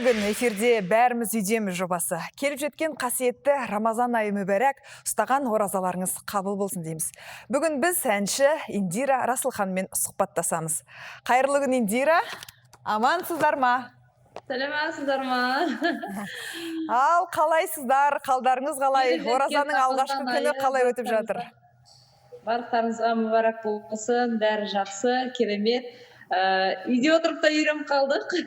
Күн! Эфирде «Бәріміз үйдеміз» жобасы. Келіп жеткен қасиетті Рамазан айы мүбәрәк, ұстаған оразаларыңыз қабыл болсын дейміз. Бүгін біз әнші Индира Расылханмен сұхбаттасамыз. Қайырлы күн, Индира! Амансыздар ма? Сәлеметсіздер ма? Ал қалайсыздар, қалдарыңыз қалай? Келіп жеткен Оразаның алғашқы Рамазан күні айы қалай өтіп жатыр? Барлықтарыңызға мүбәрак болсын, бәрі жақсы, керемет. Үйде отырып та үйреніп қалдық.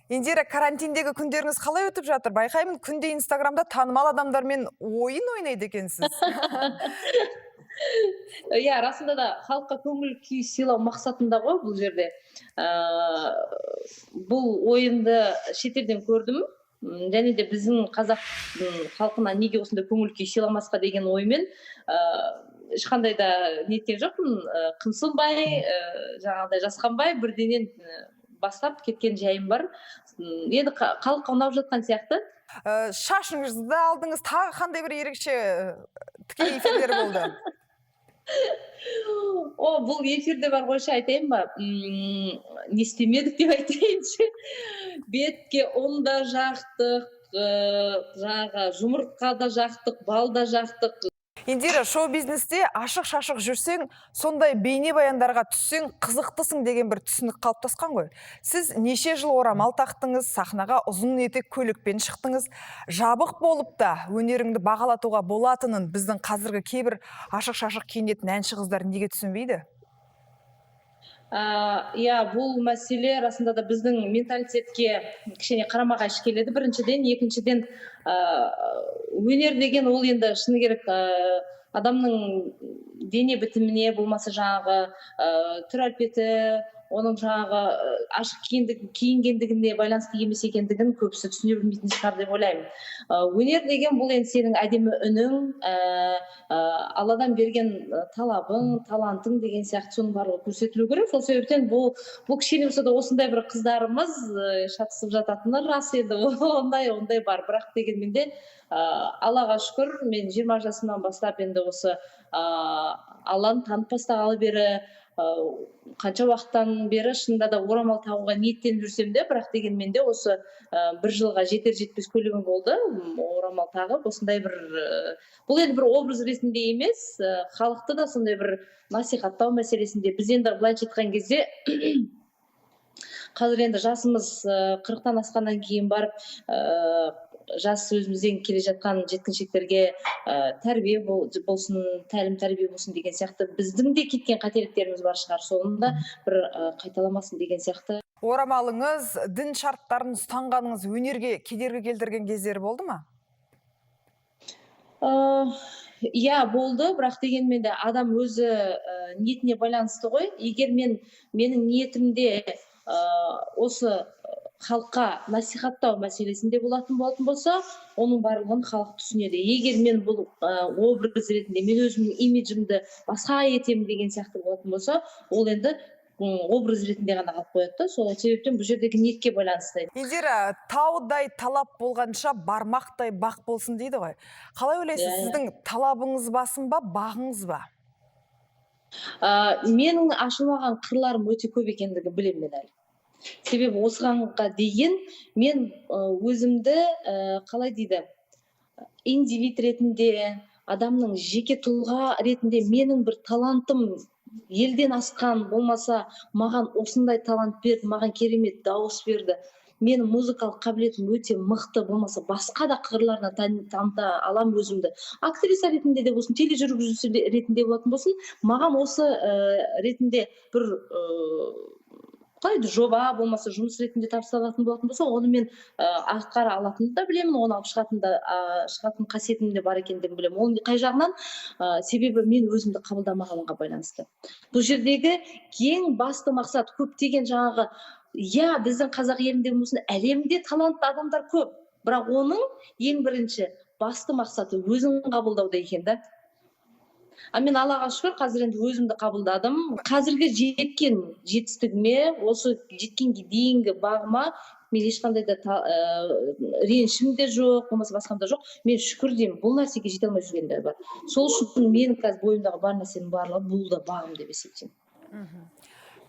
Индира, карантиндегі күндеріңіз қалай өтіп жатыр? Байқаймын, күнде Инстаграмда танымал адамдармен ойын ойнайды екенсіз. Иә, расында да, халыққа көңіл күй сыйлау мақсатында ғой бұл жерде. Бұл ойынды шетелден көрдім. Және де біздің қазақ халқына неге осындай көңіл күй сыйламасқа деген оймен, ешқандай да неткен жоқпын, қымсынбай, жаңағыдай жасқанбай бірденен бастап кеткен жайым бар. Енді халыққа ұнап жатқан сияқты. Шашыңызды да алдыңыз, тағы қандай бір ерекше тікелей эфирлер болды? О, бұл эфирде бар ғой, ше, айтайын ба, не істемедік деп айтайыншы. Бетке ұн да жақтық, жаңағы жұмыртқа да жақтық, бал да жақтық. Индира, шоу бизнесте ашық шашық жүрсең, сондай бейнебаяндарға түссең, қызықтысың деген бір түсінік қалыптасқан ғой. Сіз неше жыл орамал тақтыңыз, сахнаға ұзын етек көйлекпен шықтыңыз. Жабық болып та өнеріңді бағалатуға болатынын біздің қазіргі кейбір ашық шашық киінетін әнші қыздар неге түсінбейді? Иә, бұл мәселе расында да біздің менталитетке кішкене қарама қайшы келеді, біріншіден. Екіншіден, өнер деген ол енді шыны керек, адамның дене бітіміне болмаса жаңағы түр әлпеті, оның жаңағы ашық киінгендігіне байланысты емес екендігін көбісі түсіне білмейтін шығар деп ойлаймын. Өнер деген бұл енді сенің әдемі үнің, Алладан берген талабың, талантың деген сияқты, соның барлығы көрсетілу керек. Сол себептен бұл кішкене болса да осындай бір қыздарымыз шатысып жататыны рас енді, ондай бар. Бірақ дегенмен де, Аллаға шүкір, мен 20 жасымнан бастап енді осы Алланы танып бастағалы бері, қанша уақыттан бері шынында да орамал тағуға ниеттеніп жүрсем де, бірақ дегенмен де осы бір жылға жетер жетпес көлемі болды орамал тағып. Осындай бір бұл енді бір образ ретінде емес, халықты да сондай бір насихаттау мәселесінде. Біз енді былайша айтқан кезде, қазір енді жасымыз 40-тан асқаннан кейін барып, жас өзімізден келе жатқан жеткіншектерге тәрбие болсын, тәлім тәрбие болсын деген сияқты, біздің де кеткен қателіктеріміз бар шығар, соны да бір қайталамасын деген сияқты. Орамалыңыз, дін шарттарын ұстанғаныңыз өнерге кедергі келтірген кездері болды ма? Иә, болды, бірақ дегенмен де адам өзі ниетіне байланысты ғой. Егер менің ниетімде осы халыққа насихаттау мәселесінде болатын болса, оның барлығын халық түсінеді. Егер мен бұл образ ретінде, мен өзімнің имиджімді басқа етемін деген сияқты болатын болса, ол енді образ ретінде ғана қалып қояды да. Сол себептен бұл жердегі ниетке байланысты. Индира, таудай талап болғанша, бармақтай бақ болсын дейді ғой. Қалай ойлайсыз, Иә. сіздің талабыңыз басым ба, бағыңыз ба? Менің ашылмаған қырларым өте көп екендігін білемін мен әлі. Себебі осығанға дейін мен өзімді, қалай дейді, индивид ретінде, адамның жеке тұлға ретінде менің бір талантым елден асқан болмаса, маған осындай талант берді, маған керемет дауыс берді, менің музыкалық қабілетім өте мықты болмаса басқа да қырларына таныта аламын өзімді, актриса ретінде де болсын, тележүргізуші ретінде болатын болсын, маған осы ретінде бір қалай еді, жоба болмаса жұмыс ретінде табысталатын болатын болса, оны мен атқара алатынымды да білемін, оны алып шығатын да шығатын қасиетім де бар екендігін білемін. Ол қай жағынан? Себебі мен өзімді қабылдамағанға байланысты. Бұл жердегі ең басты мақсат, көптеген жаңағы, иә, біздің қазақ елінде болсын, әлемде талантты адамдар көп, бірақ оның ең бірінші басты мақсаты өзін қабылдауда екен да. А мен, Аллаға шүкір, қазір енді өзімді қабылдадым. Қазіргі жеткен жетістігіме, осы жеткенге дейінгі бағыма мен ешқандай да ренішім де жоқ болмаса басқам да жоқ. Мен шүкір деймін, бұл нәрсеге жете алмай жүргендер бар. Сол үшін менің қазір бойымдағы бар нәрсенің барлығы бұл да бағым деп есептеймін.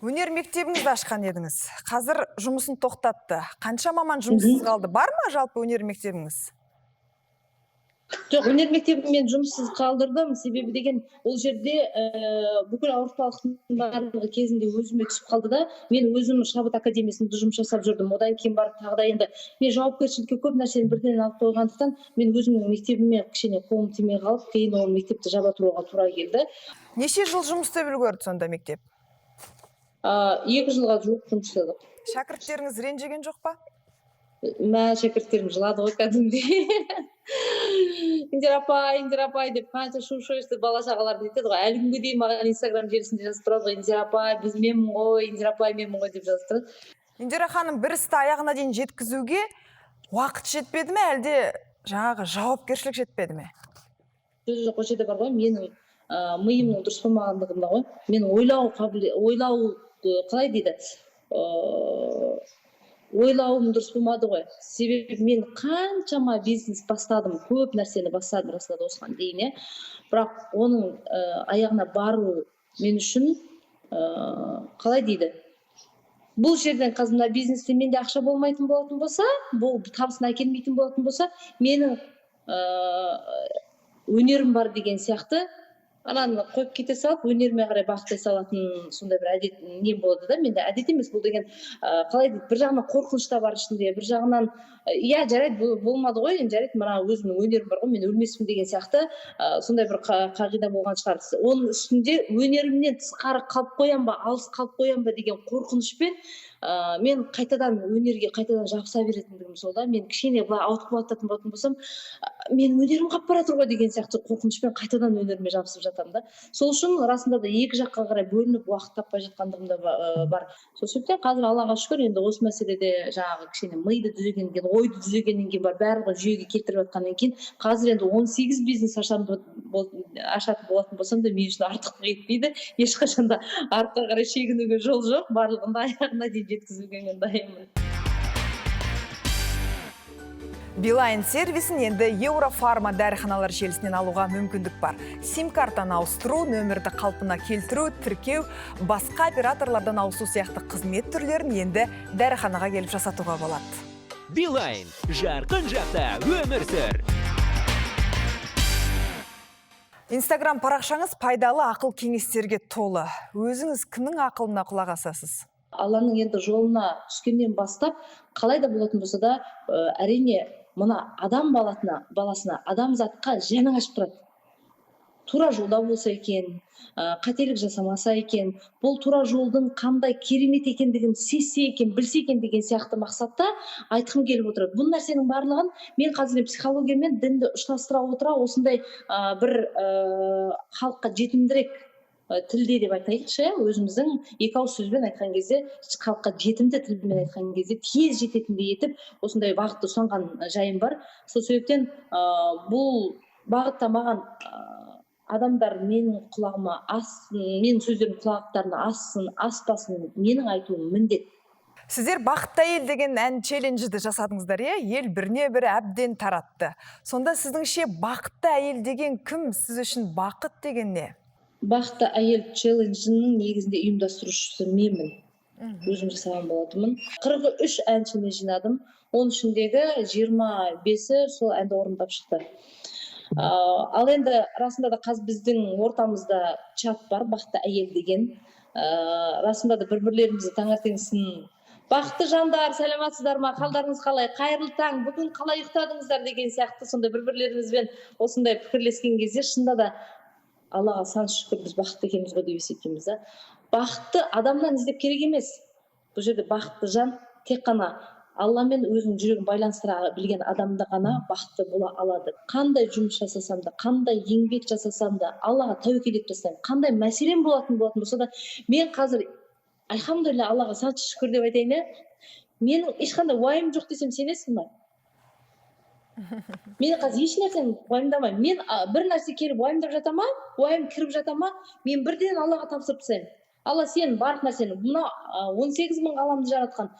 Өнер мектебіңізді ашқан едіңіз. Қазір жұмысын тоқтатты. Қанша маман жұмыссыз қалды? Бар ма жалпы өнер мектебіңіз? Жоқ, өнер мектебін мен жұмыссыз қалдырдым. Себебі деген ол жерде бүкіл ауыртпалықтың барлығы кезінде өзіме түсіп қалды да. Мен өзім Шабыт академиясында жұмыс жасап жүрдім. Одан кейін барып тағы да енді мен жауапкершілікке көп нәрсені бірден алып қойғандықтан, мен өзімнің мектебіме кішкене қолым тимей қалып, кейін ол мектепті жаба тұруға тура келді. Неше жыл жұмыс істеп үлгерді сонда мектеп? 2 жылға жуық жұмыс жасадық. Шәкірттеріңіз ренжіген жоқ па? Мә, шәкірттерім жылады ғой кәдімгідей. Индира апай, Индира апай деп қанша шу шу естіп бала шағалар нетеді ғой. Әлі күнге дейін маған Инстаграм желісінде жазып тұрады ғой, Индира апай, біз менмін ғой, Индира апай менмін ғой деп жазып тұрады. Индира ханым, бір істі аяғына дейін жеткізуге уақыт жетпеді ме, әлде жаңағы жауапкершілік жетпеді ме? Жоқ, ол жерде бар ғой, менің миымның дұрыс болмағандығында ғой. Мен ойлау ойлау қалай дейді? Ойлауым дұрыс болмады ғой. Себебі мен қаншама бизнес бастадым, көп нәрсені бастадым расында да осыған дейін, иә. Бірақ оның аяғына бару мен үшін қалай дейді? Бұл жерден қазір мына бизнесте менде ақша болмайтын болатын болса, бұл табысын әкелмейтін болатын болса, менің өнерім бар деген сияқты ананы қойып кете салып, өнеріме қарай бағыттай салатын сондай бір әдет нем болады да. Менде әдет емес бұл деген, қалай дейді, бір жағынан қорқыныш та бар ішінде, бір жағынан иә, жарайды, болмады ғой енді, жарайды, мына өзімнің өнерім бар ғой, мен өлмеспін деген сияқты сондай бір қағида болған шығар. Оның үстінде өнерімнен тысқары қалып қоям ба, алыс қалып қоям ба деген қорқынышпен мен қайтадан өнерге қайтадан жабыса беретіндігім сол да. Мен кішкене былай ауытқып жататын болатын болсам, менің өнерім қалып бара жатыр ғой деген сияқты қорқынышпен қайтадан өнеріме жабысып жатамын да. Сол үшін расында да екі жаққа қарай бөлініп уақыт таппай жатқандығым да бар. Сол себептен қазір Аллаға шүкір, енді осы мәселеде жаңағы кішкене миды түзегеннен кейін, ойды түзегеннен кейін бар барлығын жүйеге келтіріп жатқаннан кейін қазір енді 18 бизнес ашатын болатын болсам да мен үшін артықтық етпейді. Ешқашан да артқа қарай шегінуге жол жоқ, барлығын да аяғына дейін жеткізуге мен дайынмын. Билайн сервисін енді Еурофарма дәріханалар желісінен алуға мүмкіндік бар. Сим-картаны ауыстыру, нөмірді қалпына келтіру, тіркеу, басқа операторлардан ауысу сияқты қызмет түрлерін енді дәріханаға келіп жасатуға болады. Билайн, жарқын жақта өмір сүр. Инстаграм парақшаңыз пайдалы ақыл кеңестерге толы. Өзіңіз кімнің ақылына құлақ асасыз? Алланың енді жолына түскеннен бастап, қалай да болатын болса да, әрине, мына адам баласына, адамзатқа жаның ашып тұрады. Тура жолда болса екен, қателік жасамаса екен, бұл тура жолдың қандай керемет екендігін сезсе екен, білсе екен деген сияқты мақсатта айтқым келіп отырады. Бұл нәрсенің барлығын мен қазір психология мен дінді ұштастыра отыра осындай бір халыққа жетімдірек тілде деп айтайықшы, өзіміздің екі ауыз сөзбен айтқан кезде, халыққа жетімді тілмен айтқан кезде тез жететіндей етіп осындай бағытты ұстанған жайым бар. Сол себептен бұл бағытта маған адамдар менің құлағыма ассын, менің сөздерім құлақтарына ассын, аспасын, менің айтуым міндет. Сіздер Бақытты әйел деген ән челленджді жасадыңыздар, иә? Ел біріне бірі әбден таратты. Сонда сіздіңше бақытты әйел деген кім? Сіз үшін бақыт деген не? Бақытты әйел челленджінің негізінде ұйымдастырушысы менмін. Өзім жасаған болатынмын. 43 әншіні жинадым. Оның ішіндегі 25-і сол әнді орындап шықты. Ал енді расында да қазір біздің ортамызда чат бар, Бақытты әйел деген. Расында да бір-бірлерімізді таңертеңгісін бақытты жандар, сәлеметсіздер ма, қалдарыңыз қалай, қайырлы таң, бүгін қалай ұйықтадыңыздар деген сияқты сондай бір-бірлерімізбен осындай пікірлескен кезде шынында да Аллаға сан шүкір, біз бақытты екенбіз ғой деп есептейміз да. Бақытты адамнан іздеп керек емес. Бұл жерде бақытты жан тек қана Алла мен өзінің жүрегін байланыстыра білген адамда ғана бақытты бола алады. Қандай жұмыс жасасам да, қандай еңбек жасасам да, Аллаға тәуекел етіп жасаймын. Қандай мәселем болатын болса да, мен қазір альхамдулилля Аллаға сан шүкір деп айтайын, ә? Менің ешқандай уайым жоқ десем сенесің ба? Мен қазір еш нәрсені уайымдамаймын. Мен бір нәрсе келіп уайымдап жата ма, уайым кіріп жата ма, мен бірден Аллаға тапсырып тастаймын. Алла сен барлық нәрсені, мына, 18 мың ғаламды жаратқан,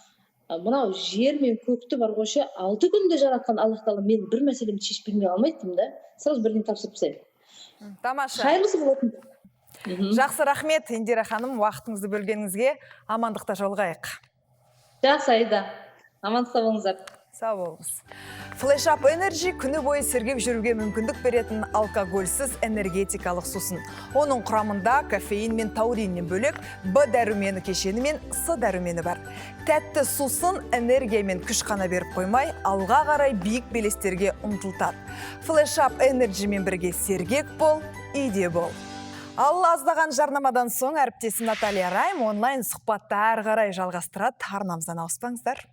мынау жер мен көкті бар ғой ше, 6 күнде жаратқан Аллах тағала мен бір мәселемді шешіп бермей алмайды деймін да, сразу бірден тапсырып тастаймын. Тамаша. Қайырлысы болатын. Жақсы, рахмет, Индира ханым, уақытыңызды бөлгеніңізге. Амандықта жолығайық. Жақсы, Аида, аман сау болыңыздар. Сау болыңыз. Flash Up Energy – күні бойы сергек жүруге мүмкіндік беретін алкогольсіз энергетикалық сусын. Оның құрамында кофеин мен тауриннен бөлек Б дәрумені кешені мен С дәрумені бар. Тәтті сусын энергия мен күш қана беріп қоймай, алға қарай биік белестерге ұмтылтады. Flash Up Energy мен бірге сергек бол, үйде бол. Ал аздаған жарнамадан соң әріптесім Наталья Райм онлайн сұхбатты әрі қарай жалғастырады. Арнамыздан ауыспаңыздар.